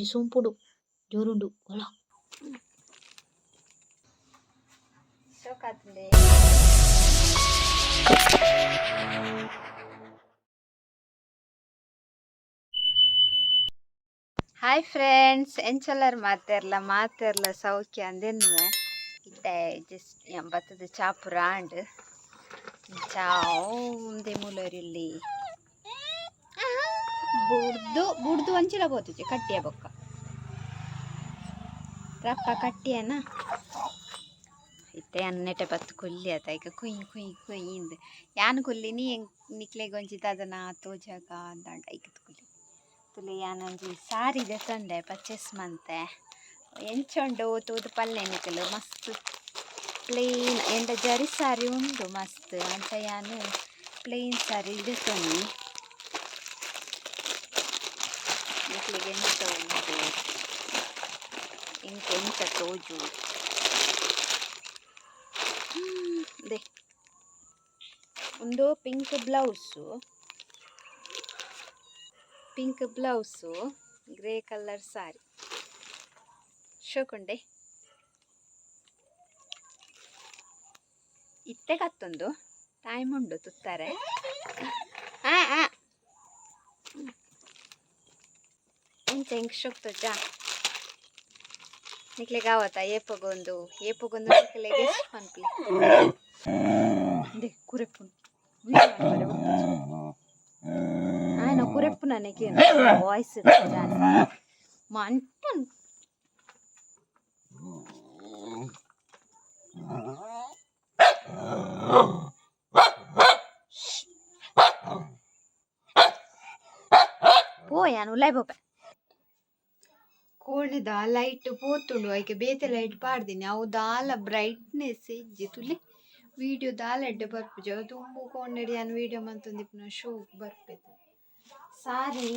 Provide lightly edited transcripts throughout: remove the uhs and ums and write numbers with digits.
ಸೋಂಪುಡು ಜೋರುಂಡು ಒಲ. ಶೋಕಾತುಂಡೆ. Hi friends, ಎಂಚಲರ್ ಮಾತೆರ್ಲ ಮಾತೆರ್ಲ ಸೌಖ್ಯ ಅಂದೆನ್ನುವೆ. ಇತ್ತೆ ಜಸ್ಟ್ ಎಂಬತ್ತದ ಚಾಪುರ ಆಂಡ್. ಚಾವುಂದೆ ಮೂಲರಿಲ್ಲಿ ಬುಡ್ದು ಬುಡ್ದು ಒಂಚಿಲ ಪೋತುಜಿ ಕಟ್ಟಿಯ ಬೊಕ್ಕ ರಪ್ಪ ಕಟ್ಟಿಯನ. ಇತ್ತೆ ಅನ್ನೆಟೆ ಬತ್ತು ಕುಲ್ಲಿ ಆತ ಈಗ ಕುಯ್ ಕುಯ್ ಕುಯ್ ಇಂದ್ ಯಾನ್ ಕುಲ್ಲಿನಿ. ನಿಕ್ಲೆಗ್ ಒಂಜಿ ದಾದನ ತೋಜಾಗ ಅಂದಂಡ ಐಕ್ ಕುಲ್ಲಿ ತುಲೆ. ಯಾನ್ ಒಂಜಿ ಸಾರಿ ದೆತ್ತೊಂಡೆ, ಪರ್ಚೇಸ್ ಮಂತೆ. ಎಂಚ ಉಂಡು ತೂದು ಪಲ್ಲೆ ನಿಕುಲು. ಮಸ್ತ್ ಪ್ಲೇನ್ ಎಂಡ ಜರಿ ಸಾರಿ ಉಂಡು ಮಸ್ತ್. ಅಂಚ ಯಾನ್ ಪ್ಲೇನ್ ಸಾರಿ ದೆತ್ತೊನ್ನಿ. ನಿಕ್ಲೆಗ್ ಎಂಚ ಉಂಡು, ಎಂಕ್ ಎಂಚ ತೋಜು they. ಒಂದು pink blouse, pink blouse, grey colour sari. ಶೋಕುಂಡೆ. ಇತ್ತೆ ಕತ್ತೊಂದು ಟೈಮ್ ಉಂಡು ತುತ್ತಾರೆ. ಆ ಆ ಎಂಚ ಎಂಕ್ ಶೋಕ್ ತೋಜಾ ನಿಕ್ಲೆಗ್ ಆವತ್ತ? ಏಪಗೊಂದು ಏಪಗೊಂದು ನಿಕ್ಲೆಗ್ ಎಷ್ಟು ಪನ್ಪಿ ದೆ ಕುರೆಪ್ಪುನು ಆಯ್ನ ಕುರೆಪ್ಪು ನನಗೆ ವಾಯ್ಸ್ ಜಾಸ್ತಿ ಮನ್ಪುನ್ ಪೋಯಾನು ಉಲಾಯ್ ಪೋಪೆ. ಕೋಣೆದ ಲೈಟ್ ಪೋತುಂಡು, ಐಕೆ ಬೇತೆ ಲೈಟ್ ಪಾಡ್ದಿನಿ. ಅವು ದಾಲ ಬ್ರೈಟ್ನೆಸ್ ಇಜ್ಜಿ ತುಲೆ. ವಿಡಿಯೋ ದಾಲ ಎಡ್ಡೆ ಬರ್ಪುಜಿ. ಅವು ದುಂಬು ಕೋಣೆಡ್ ಯಾನ್ ವಿಡಿಯೋ ಮಂತೊಂದಿಪ್ಪುನ ಶೋಕ್ ಬರ್ಪೆದು. ಸಾರಿ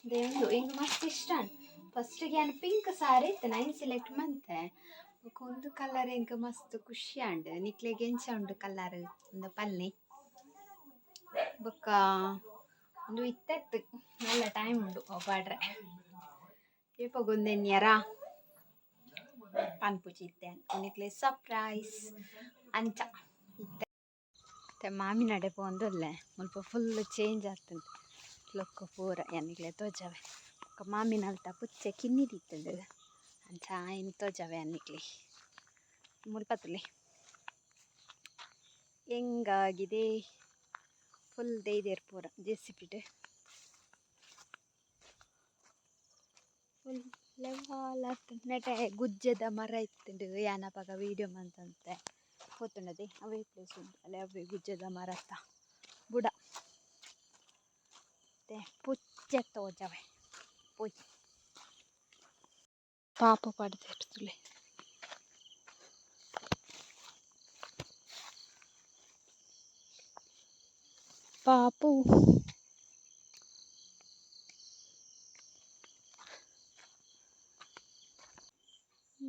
they ಉಂದು ಎಂಕ್ ಮಸ್ತ್ ಇಷ್ಟ. ಫಸ್ಟ್ ಯಾನ್ ಪಿಂಕ್ ಸಾರಿ ಇತ್ತು ನೈನ್ ಸೆಲೆಕ್ಟ್ ಮಂತೆ. ಬೊಕ ಉಂದು ಕಲರ್ ಎಂಕ್ ಮಸ್ತ್ ಖುಷಿ ಆಂಡ್. ನಿಕ್ಲೆಗ್ ಎಂಚ ಉಂಡು ಕಲರ್ ಉಂದು ಪಲ್ಲೆ. ಬೊಕ್ಕ ಉಂದು ಇತ್ತೆತ್ತು ಮಲ್ಲ ಟೈಮ್ ಉಂಡು ಅವು ಪಾಡ್ರೆ. ಏಪಗೊಂದೆನ್ಯರಾ ಪನ್ಪುಜಿ ಇತ್ತೆ, ನಿಕ್ಲೆ ಸರ್ಪ್ರೈಸ್. ಅಂಚ ಇತ್ತೆ ಇತ್ತೆ ಮಾಮಿನಡೆ ಪೋಂದುಲ್ಲೆ. ಮುಲ್ಪ ಫುಲ್ ಚೇಂಜ್ ಆತುಂಡು ಲೊಕ್ಕ ಪೂರ. ಯಾನಿಗ್ಲೆ ತೋಜಾವೆ. ಬೊಕ್ಕ ಮಾಮಿನಲ್ತ ಪುಚ್ಚೆ ಕಿನ್ನಿ ದೀತುಂಡು, ಅಂಚ ಆಯ್ನ್ ತೋಜಾವೆ ನಿಕ್ಲೆ. ಮುಲ್ಪ ತೂಲೆ ಹೆಂಗಾಗಿದೆ. ಫುಲ್ ದೈದೆರ್ ಪೂರ ಜೆಸಿಬಿಡ್. ಫುಲ್ ಲೆವಾಲ್ ಆತುಂಡು. ನೆಟೆ ಗುಜ್ಜೆದ ಮರ ಇತ್ತುಂಡು. ಯಾನ್ ಅಪಗ ವೀಡಿಯೋ ಮಂತೊಂತೆ ಪೋತುಂಡದೆ ಅವೇ ಪ್ಲೇಸ್ ಉಂಡು ಅಲ್ಲೇ ಅವೇ ಗುಜ್ಜೆದ ಮರತ ಬುಡ. ಮತ್ತೆ ಪುಚ್ಚೆ ತೋಜಾವೆ ಪೋಯ್. ಪಾಪ ಪಾಡ್ದೆರ್ ತೂಲೆ. ಪಾಪು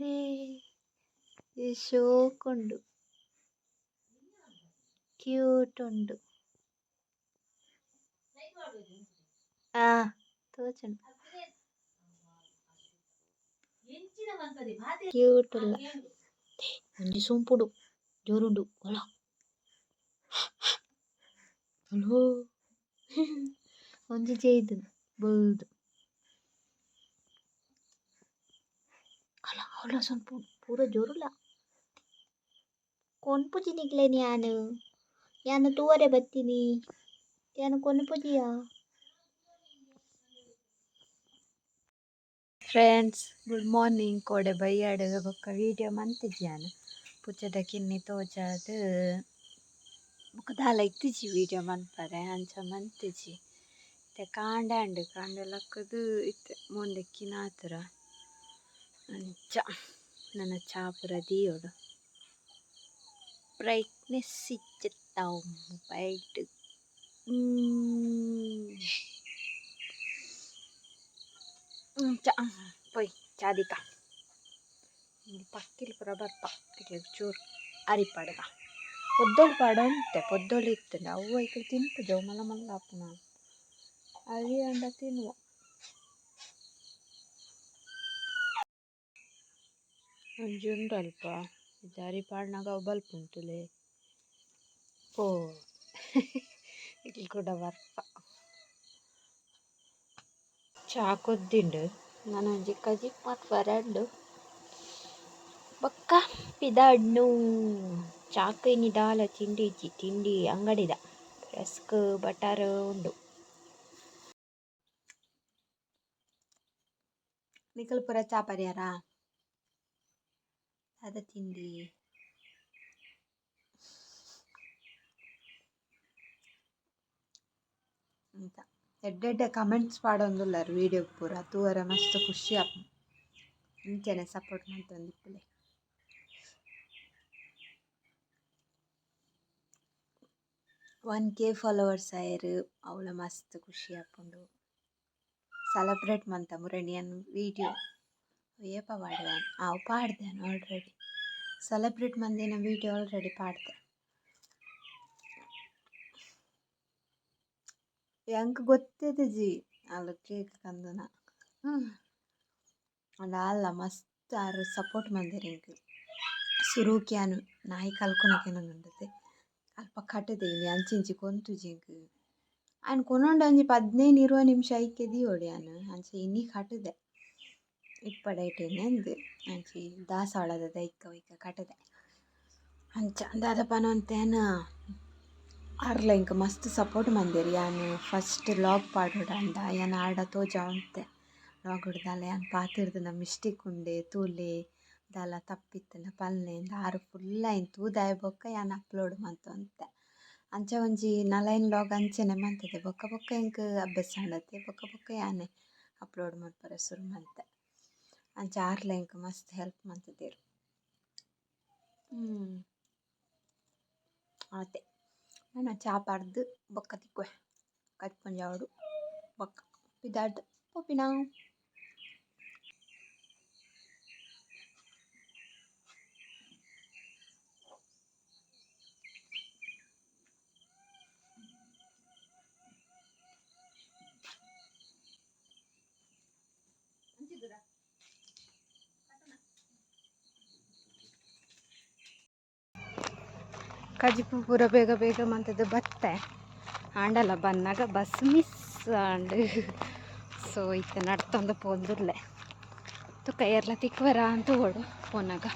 they ಶೋಕುಂಡು, ಕ್ಯೂಟ್ ಉಂಡು. ಆ ತೋಜುಂಡು, ಕ್ಯೂಟ್ ಉಲ್ಲ. ಒಂಜಿ ಸೋಂಪುಡು ಜೋರುಂಡು ಒಲ. ಹಲೋ, ಒಂಜಿ ಜೈದು ಬಲ್ದು ಅಲ ಅಲ ಸೊಂಪು ಪೂರ ಜೋರುಲ್ಲ. ಕೊನ್ಪುಜಿ ನಿಕ್ಲೆನ್ ಯಾನ್. ಯಾನ್ ತೂವರೆ ಬತ್ತಿನಿ, ಯಾನ್ ಕೊನ್ಪುಜಿಯಾ. Friends, good morning. ಕೋಡೆ ಬಯ್ಯಾಡ್ ಬೊಕ್ಕ ವೀಡಿಯೋ ಮಂತಿಜಿ ಯಾನ್. ಪುಚ್ಚೆದ ಕಿನ್ನಿ ತೋಜಾದ್ ಬೊಕ್ಕ ದಾಲ ಇತ್ತಿಜಿ ವೀಡಿಯೋ ಮನ್ಪರೆ, ಅಂಚ ಮಂತಿಜಿ. ಇತ್ತೆ ಕಾಂಡೆ ಆಂಡ್. ಕಾಂಡೆ ಲಕ್ಕುದು ಇತ್ತೆ ಮೋಂದೆಕ್ಕಿನ ಆತುರ. ಅಂಚ ನನ ಚಾ ಪೂರ ದೀಯೊಡು. ಬ್ರೈಟ್ನೆಸ್ ಇಜ್ಜತ್ತಾವು ಮೊಬೈಲ್ಡ್. ಅಂಚ ಪೋಯ್ ಚಾ ದೀಕ. ಪಕ್ಕಿಲು ಪೂರ ಬರ್ಪ, ಐಕ್ಲೆಗ್ ಚೂರು ಅರಿ ಪಾಡ್ಗ. ಪೊದ್ದೊಲು ಪಾಡೊಂತೆ, ಪೊದ್ದೊಲು ಇತ್ತ್ಂಡ ಅವು ಐಕ್ಲು ತಿನ್ಪುಜಿ. ಅವು ಮಲ್ಲ ಮಲ್ಲ ಆಪುನ ಅರಿ ಆಂಡ ತಿನ್ನುವ. ಒಂಜಿ ಉಂಡು ಅಲ್ಪ ಜಾರಿ ಪಾಡ್ನಗ ಅವು ಬಲ್ಪುಂಡು ತೂಲೆ. ಪೋ ಇಕ್ಲ್ ಕುಡ ಬರ್ಪ. ಚಾ ಕೊದ್ದಿಂಡು ನನೊಂಜಿ ಕಜಿಪು ಮನ್ಪರೆ ಉಂಡು ಬೊಕ್ಕ ಪಿದಡ್ನು. ಚಾಕ್ ಇನಿ ದಾಲ ತಿಂಡಿ ಇಜ್ಜಿ, ತಿಂಡಿ ಅಂಗಡಿದ ರಸ್ಕ್ ಬಟರ್ ಉಂಡು. ನಿಕಲ್ ಪೂರ ಚಾ ಪರಿಯಾರಾ? ದಾದ ತಿಂಡಿ? ಅಂತ ಎಡ್ಡೆ ಎಡ್ಡೆ ಕಮೆಂಟ್ಸ್ ಪಾಡೊಂದುಲ್ಲೆರ್ ವೀಡಿಯೋ ಪೂರ ತೂವರೆ ಮಸ್ತ್ ಖುಷಿ ಆಪುಂಡು. ಇಂಚನೆ ಸಪೋರ್ಟ್ ಮಂತೊಂದಿಪ್ಪುಲೆ. 1K followers ಆಯೆರ್, ಅವ್ಲ ಮಸ್ತ್ ಖುಷಿ ಆಪುಂಡು. ಸೆಲೆಬ್ರೇಟ್ ಮಂತ ಮುರಣಿ ಯಾನ್ ವೀಡಿಯೋ ಏಪ ಪಾಡುವೆ ಅವು ಪಾಡ್ದೆ ಆಲ್ರೆಡಿ. ಸೆಲೆಬ್ರೇಟ್ ಮಂದಿನ ವೀಡಿಯೋ ಆಲ್ರೆಡಿ ಪಾಡ್ದೆ. ಎಂಕ್ ಗೊತ್ತಿತ್ತಿಜಿ ಅಲ್ ಕೇಕ್ ಕಂದುನ. ಆಂಡ ಆಲ್ಲ ಮಸ್ತ್ ಆರ್ ಸಪೋರ್ಟ್ ಮಂದೆರ್ ಎಂಕ್. ಸುರುಕ್ ಯಾನ್ ನಾಯಿ ಕಲ್ಕುನ ಕೆನೊಂದುಂಡತೆ ಅಲ್ಪ ಕಟುದೆ ಇನಿ ಅಂಚಿ ಇಂಚಿ ಕೊಂತುಜಿ ಎಂಕ್. ಆಯ್ನ್ ಕೊನೊಂಡ ಒಂಜಿ 15 20 ನಿಮಿಷ ಐಕೆ ದೀವೊಡು ಯಾನ್ ಅಂಚ ಇನಿ ಕಟುದೆ. ಇಪ್ಪಡ್ ಐಟೆ ಅಂದ್ ಅಂಚಿ ದಾಸಾವಳದ ದೈಕ್ ಅವು ಕಟುದೆ. ಅಂಚ ದಾದ ಪನೊಂತೇನ ಆರ್ಲ ಎಂಕ್ ಮಸ್ತ್ ಸಪೋರ್ಟ್ ಮಂದೆರ್. ಯಾನ್ ಫಸ್ಟ್ ಲಾಗ್ ಪಾಡೊಡಾಂಡ ಯಾನ್ ಆರ್ಡ ತೋಜಾವೊಂತೆ ಲಾಗ್ ದಾಲ ಯಾನ್ ಪಾತೆರ್ದಿನ ಮಿಸ್ಟೇಕ್ ಉಂಡೆ ತೂಲೆ ದಾಲ ತಪ್ಪಿತ್ತುಂಡ ಪನ್ಲೆ ಆರ್ ಫುಲ್ ಐನ್ ತೂದಾಯ್ ಬೊಕ್ಕ ಯಾನ್ ಅಪ್ಲೋಡ್ ಮಂತೊಂತೆ. ಅಂಚ ಒಂಜಿ ನಲೈನ್ ಲಾಗ್ ಅಂಚನೆ ಮಂತುದೆ. ಬೊಕ್ಕ ಬೊಕ್ಕ ಎಂಕ್ ಅಭ್ಯಾಸ ಆಂಡತೆ ಬೊಕ್ಕ ಬೊಕ್ಕ ಯಾನೆ ಅಪ್ಲೋಡ್ ಮನ್ಪರೆ ಸುರು ಮಂತೆ. ಅಂಚ ಆರ್ಲ ಎಂಕ್ ಮಸ್ತ್ ಹೆಲ್ಪ್ ಮಂತುದೆರ್. ಆತೆ ನನ ಚಾ ಪರ್ದ್ ಬೊಕ್ಕ ತಿಕ್ಕುವೆ. ಕಜ್ಜಿ ಪೂಂಜಾವೊಡು ಬೊಕ್ಕ ಪಿದಾಡ್ದ್ ಪೋಪಿನ. ಕಜಿಪು ಪೂರ ಬೇಗ ಬೇಗ ಮಂತುದು ಬತ್ತೆ. ಆಂಡಲ ಬನ್ನಗ ಬಸ್ ಮಿಸ್ ಆಂಡ್. ಸೊ ಇತ್ತೆ ನಡ್ತೊಂದು ಪೋಂದುಲ್ಲೆ. ತುಕ ಏರ್ಲ ತಿಕ್ಕುವೆರಾ ಅಂತ ತೂವೊಡು ಪೋನಗ.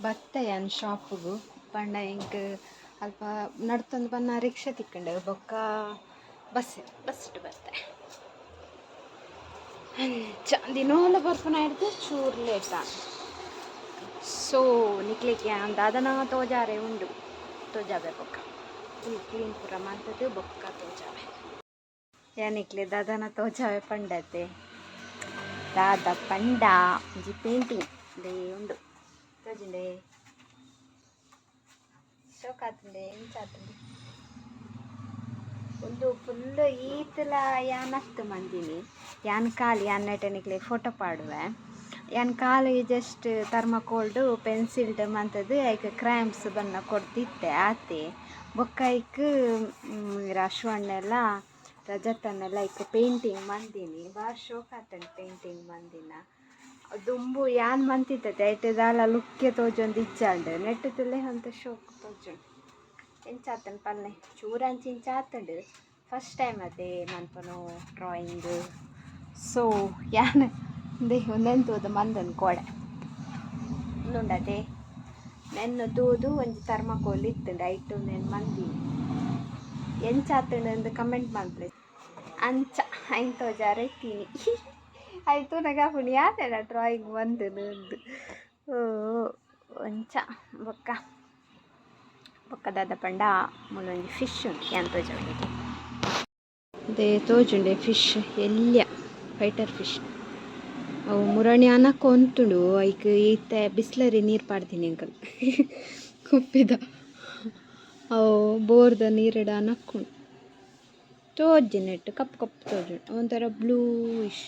ಬತ್ತೆ ಯಾನ್ ಶಾಪುಗು ಪಂಡ ಎಂಕ್ ಅಲ್ಪ ನಡ್ತೊಂದು ಬನ್ನ ರಿಕ್ಷಾ ತಿಕ್ಕುಂಡು. ಬೊಕ್ಕ ಬಸ್ ಬಸ್ಡ್ ಬತ್ತೆ. ಅಂಚ ದಿನೋಲ ಬರ್ಪುನ ಹಿಡ್ದು ಚೂರು ಲೇಟ್ ಆಂಡ್. ಸೊ ನಿಕ್ಲೆಗ್ ಯಾನ್ ದಾದನ ತೋಜಾರೆ ಉಂಡು, ತೋಜಾವೆ ಬೊಕ್ಕ. ಫುಲ್ ಕ್ಲೀನ್ ಪೂರ ಮಂತುದು ಬೊಕ್ಕ ತೋಜಾವೆ. ಯಾನ್ ನಿಕ್ಲೆ ದಾದನ ತೋಜಾವೆ ಪಂಡತೆ. ದಾದ ಪಂಡ ಒಂಜಿ ಪೇಂಟಿಂಗ್ they ಉಂಡು ತೋಜುಂಡೆ. ಶೋಕ್ ಆತುಂಡೆ ಎಂಚ ಆತುಂಡು ಉಂದು ಫುಲ್ ಈತ್ಲ ಯಾನ್ ಅತ್ತ್ ಮಂದಿನಿ. ಯಾನ್ ಖಾಲಿ ಯಾನ್ ನೆಟೆ ನಿಕ್ಲೆಗ್ ಫೋಟೋ ಪಾಡುವೆ. ಯಾನ್ ಖಾಲಿ ಜಸ್ಟ್ ಥರ್ಮಕೋಲ್ಡ್ ಪೆನ್ಸಿಲ್ಡ್ ಮಂತುದು ಐಕ್ ಕ್ರಯನ್ಸ್ ಬಣ್ಣ ಕೊರ್ದಿತ್ತೆ ಆತೆ. ಬೊಕ್ಕ ಐಕ್ ಅಶ್ವಣ್ಣೆಲ ರಜತನ್ನೆಲ್ಲ ಐಕ್ ಪೇಂಟಿಂಗ್ ಮಂದಿನಿ. ಬಾರಿ ಶೋಕ್ ಆತುಂಡು ಪೇಂಟಿಂಗ್ ಮಂದಿನ. ದುಂಬು ಯಾನ್ ಮಂತಿತ್ತೆ ಐಟ್ ದಾಲ ಲುಕ್ಕೆ ತೋಜೊಂದು ಇಜ್ಜಾಂಡ್. ನೆಟ್ಟ್ ತೂಲೆ ಒಂತೆ ಶೋಕು ತೋಜುಂಡು. ಎಂಚ ಆತುಂಡು ಪನ್ಲೆ. ಚೂರು ಅಂಚಿ ಇಂಚ ಆತುಂಡು. ಫಸ್ಟ್ ಟೈಮ್ ಅದೇ ಮನ್ಪುನು ಡ್ರಾಯಿಂಗ್. ಸೊ ಯಾನ್ ಉಂದೆ ಉಂದೆನ್ ತೂದು ಮಂದನ್ ಕೋಡೆ. ಉಂದುಂಡತೆ ನೆನ್ನ್ ತೂದು ಒಂಜಿ ಥರ್ಮಕೋಲ್ ಇತ್ತುಂಡು ಐಟ್ ಉಂದೆನ್ ಮಂದಿನಿ. ಎಂಚ ಆತುಂಡು ಅಂದ್ ಕಮೆಂಟ್ ಮನ್ಪುಲೆ. ಅಂಚ ಐನ್ ತೋಜಾರೆ ಇತ್ತೀನಿ. ಐನ್ ತೂನಗ ಆಪುಂಡು ಯಾನೆನ ಡ್ರಾಯಿಂಗ್ ಮಂದುನು ಅಂದ್. ಅಂಚ ಬೊಕ್ಕ ಬೊಕ್ಕ ದಾದ ಪಂಡ ಮೂಲೊಂಜಿ ಫಿಶ್ ಉಂಡು ಯಾನ್ ತೋಜಾವೆ ನಿಕ್ಲೆಗ್. ಉಂದೇ ತೋಜುಂಡೆ ಫಿಶ್ ಎಲ್ಯ ಫೈಟರ್ ಫಿಶ್. ಅವು ಮುರಣಿ ಅನಕ ಉಂತುಂಡು. ಐಕ್ ಇತ್ತೆ ಬಿಸ್ಲರಿ ನೀರು ಪಾಡ್ದಿನಿ ಎಂಕಲ್ ಕುಪ್ಪಿದ. ಅವು ಬೋರ್ದ ನೀರುಡು ಅನಕ್ಕುಂಡು. ತೋಜಿ ನೆಟ್ ಕಪ್ಪು ಕಪ್ಪು ತೋಜುಂಡು ಒಂಥರ ಬ್ಲೂಯಿಶ್.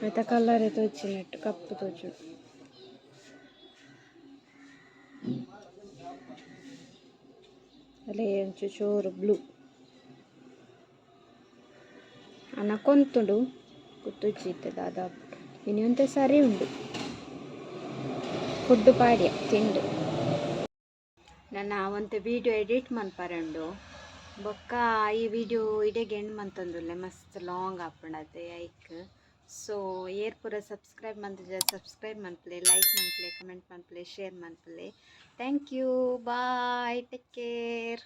ಐತ ಕಲರ್ ತೋಜಿ ನೆಟ್ ಕಪ್ಪು ತೋಜುಂಡು. ಅಲೆ ಒಂಚೂರು ಚೂರು ಬ್ಲೂ. ಅನ ಕೊಂತುಂಡು ಗೊತ್ತುಜ್ಜಿ ಇತ್ತೆ ದಾದ. ಇನಿ ಒಂತೆ ಸರಿ ಉಂಡು. ಫುಡ್ ಪಾಡ್ಯ ತಿಂದು. ನನ ಒಂತೆ ವೀಡಿಯೋ ಎಡಿಟ್ ಮನ್ಪರೆ ಉಂಡು. ಬೊಕ್ಕ ಈ ವಿಡಿಯೋ ಇಡೆಗ್ ಎಂಡ್ ಮಂತೊಂದುಲ್ಲೆ, ಮಸ್ತ್ ಲಾಂಗ್ ಆಪುಂಡತೆ ಐಕ್. ಸೊ ಏರ್ ಪೂರ ಸಬ್ಸ್ಕ್ರೈಬ್ ಮಂತುಜ, ಸಬ್ಸ್ಕ್ರೈಬ್ ಮನ್ಪುಲೆ, ಲೈಕ್ ಮನ್ಪುಲೆ, ಕಮೆಂಟ್ ಮನ್ಪುಲೆ, ಶೇರ್ ಮನ್ಪುಲೆ. Thank you, bye, take care.